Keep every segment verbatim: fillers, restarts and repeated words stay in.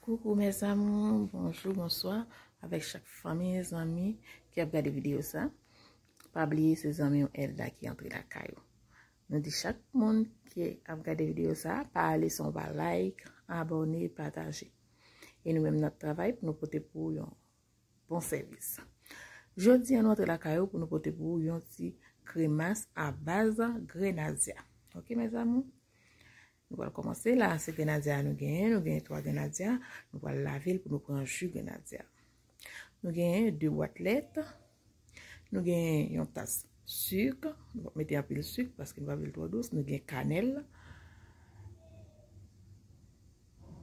Koukou mes amours, bonjou, bonswa avèk chak fanmi, zanmi ki ap gade videyo sa. Pa bliye se zanmi w Elda ki antre lakay ou. Nou di chak moun ki ap gade videyo sa, pa ale san w pa like, abòne, pataje. E nou menm n ap travay pou nou pote pou ou yon bon sèvis. Jodi a nou antre lakay ou pou nou pote pou ou yon ti kremas a baz grenadya. Ok mes amours? Nou pral kòmanse la, se grenadya nou genyen, nou genyen twa grenadya, nou pral lave l pou nou pran ji grenadya. Nou genyen de bwat lèt, nou genyen yon tas sik, nou p ap mete anpil sik paske nou pa vle l twò dous, nou gen kanèl,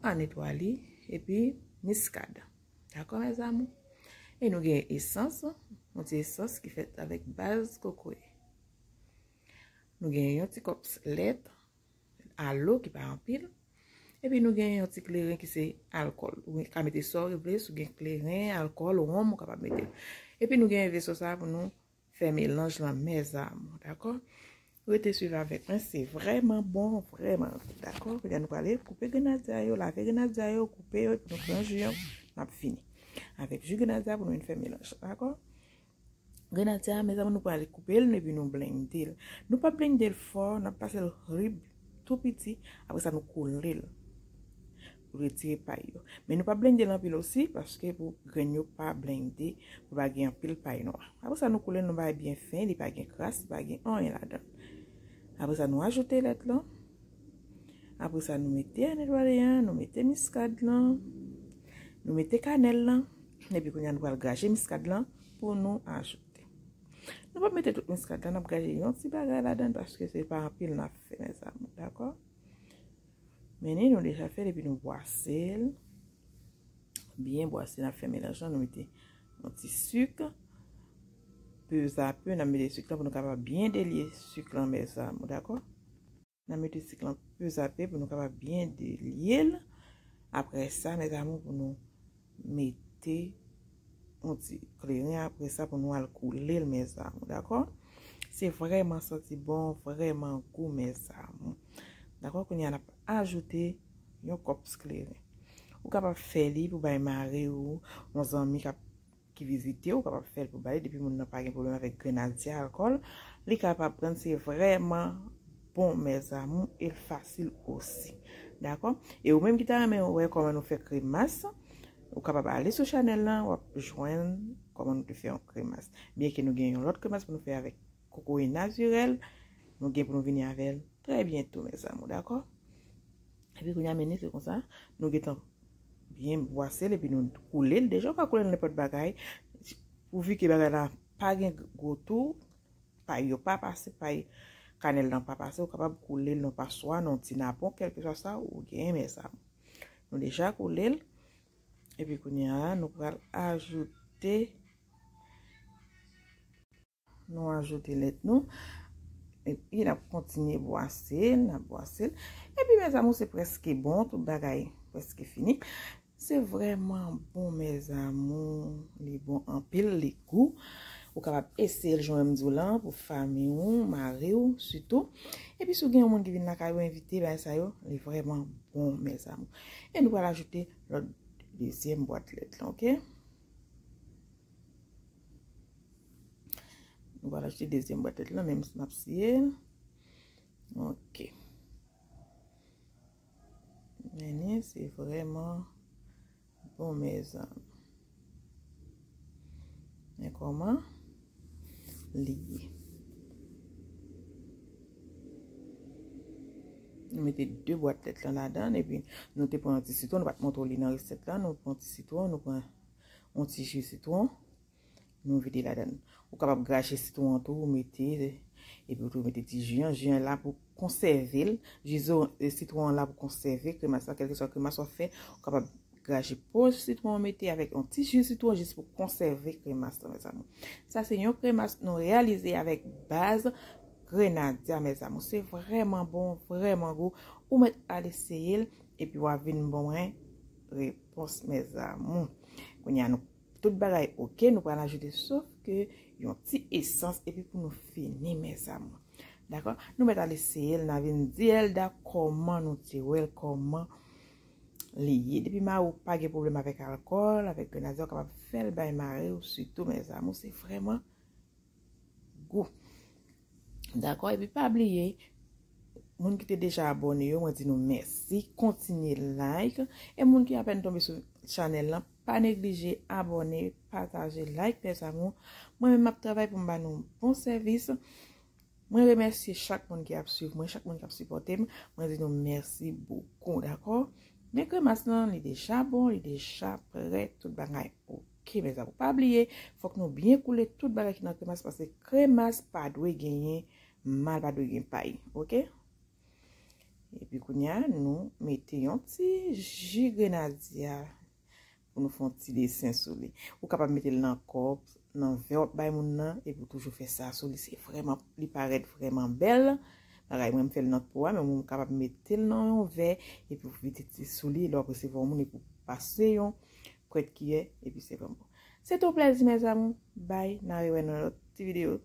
a netwaye, epi miskad. Dakò mes amours? E nou gen esans, yon ti esans ki fèt avèk baz kokoye. Nou gen yon ti kòps lèt, alo ki pa anpil. Epi nou gen yon ti kleren ki se alkòl. Ou ka mete sa w vle, si w gen kleren, alkòl, wonm, ou kapab mete. Epi nou gen veso sa pou nou fè melanj lan mes amours, dakò? Rete swiv avèk mwen, se vrèman bon, vrèman gou, dakò? Kounye a nou prale koupe grenadya yo, lave grenadya yo, koupe yo, epi nou pran ji yo, n ap fini avèk ji grenadya pou nou vin fè melanj, dakò? Grenadya, mes amours, nou prale koupe l, epi nou blende l. Nou p ap blende l fò, n ap pase l rib tou piti, apre sa nou koule l. Pou retire pay yo. Men nou pa blende l anpil osi, paske pou grenn yo pa blende, pou pa gen anpil pay nwa. Apre sa nou koule l, nou bay byen fen, li pa gen kras, li pa gen anyen ladan l. Apre sa nou ajoute lèt lan. Apre sa nou mete a netwaye an, nou mete miskad lan, nou mete kanèl lan, epi kounye a nou pral graje miskad lan pou nou ajoute. Nou p ap mete tout miskad lan, n ap graje yon ti bagay ladan l paske se pa anpil n ap fè mes amours, dakò? Men ni nou deja fè l epi nou bwase l. Byen bwase, n ap fè melanj lan, nou mete yon ti sik. Pezapè, n ap mete sik lan pou nou kapab byen delye sik lan mes amours, dakò? N ap mete sik lan pezapè pou nou kapab byen delye l. Apre sa, mes amours, pou nou mete yon ti kleren apre sa pou nou al koule l, mes amours, dakò? Se vrèman santi bon, vrèman gou, mes amours. Dakò, kounye a n ap ajoute yon kòps kleren. Ou kapab fè li pou bay mari w, yon zanmi k ap, ki vizite w, ou kapab fè l pou bay, depi moun nan pa gen pwoblèm avèk grenadya, alkòl, li kapab pran l, se vrèman bon, mes amours, e l fasil osi. Dakò? E ou menm ki ta renmen wè kòman nou fè kremas, ou kapab ale sou chanèl lan, w ap jwenn kòman nou te fè yon kremas. Byenke nou gen yon lòt kremas pou nou fè avèk kokoye natirèl, nou gen pou nou vini avè l trè byento, mes amours, dakò? Epi kounye a, men ni se konsa, nou gentan byen bwase l, epi nou koule l. Deja, ou ka koule l nenpòt bagay, pouvi ke bagay la pa gen gwo tou, pay yo pa pase, pay kanèl lan pa pase, ou kapab koule l nan paswa, nan ti napon, kèlkeswa sa ou genyen, mes amours. Nou deja koule l, epi kounye a, nou pral ajoute Nou ajoute lèt nou. Epi n ap kontinye bwase l, n ap bwase l. Epi mes amours, se prèske bon, tout bagay prèske fini. Se vrèman bon, mes amours. Li bon anpil, li gou. Ou kapab eseye l, jan m di w lan, pou fanmi w, mari w, sitou. Epi si w gen yon moun ki vin lakay ou envite, bagay sa yo, li vrèman bon, mes amours. E nou pral ajoute lòt dezyèm bwat lèt lan, ok? Nou pral achte dezyèm bwat lèt lan, menm si n ap siye l. Ok. Men ni, se vrèman bon, mes amours. Men kòman li ye. Nou mete de bwat lèt lan ladan, epi nou te pran yon ti sitwon, nou pa t montre w li nan resèt la, nou pran yon ti sitwon, nou pran yon ti ji sitwon. Nou vide ladan l. Ou kapab graje sitwon an tou, ou mete, epi ou tou mete ti ji an. Ji an la pou konsève l. Ji zo-, e, sitwon an la pou konsève kremas la, kèlkeswa kremas w ap fè, ou kapab graje po sitwon an mete avèk yon ti ji sitwon jis pou konsève kremas la, mes amours. Sa se yon kremas nou reyalize avèk baz grenadya, mes amours. Se vrèman bon, vrèman gou. Ou mèt al eseye l, epi w a vin ban mwen repons, mes amours. Kounye a nou Tout bagay ok, nou pral ajoute, sof ke yon ti esans, epi pou nou fini, mes amours. Dakò? Nou mèt al eseye l, n a vin di Elda kòman nou te wè l, kòman li ye. Depi mari w pa gen pwoblèm avèk alkòl, avèk grenadya, ou kapab fè l bay mari w sitou, mes amours, se vrèman gou. Dakò? Epi pa bliye, moun ki te deja abòne yo, mwen di nou mèsi. Kontinye like. E moun ki apèn tonbe sou chanèl lan, pa neglije abòne, pataje, like, mes amours. Mwen menm m ap travay pou m ba nou bon sèvis. Mwen remèsye chak moun ki ap swiv mwen, chak moun ki ap sipòte m. Mwen di nou mèsi bokou, dakò? Men kremas lan, li deja bon, li deja prè, tout bagay oke, mes amours. Pa bliye, fòk nou byen koule tout bagay ki nan kremas, paske kremas pa dwe genyen mal, pa dwe gen pay, oke? Epi kounye a, nou mete yon ti ji grenadya pou nou fè yon ti desen sou li. Ou kapab mete l nan kòp, nan vè w ap bay moun nan, epi ou toujou fè sa sou li. Se vrèman, li parèt vrèman bèl. Bagay mwen, m fè l nan po a, men ou kapab mete l nan yon vè, epi ou vide ti sou li, lè w ap resevwa yon moun, epi ou pase yon krèt kiyè, epi se vrèman bon. Se te yon plèzi, mes amours. Bye, n a rewè nan lòt ti videyo.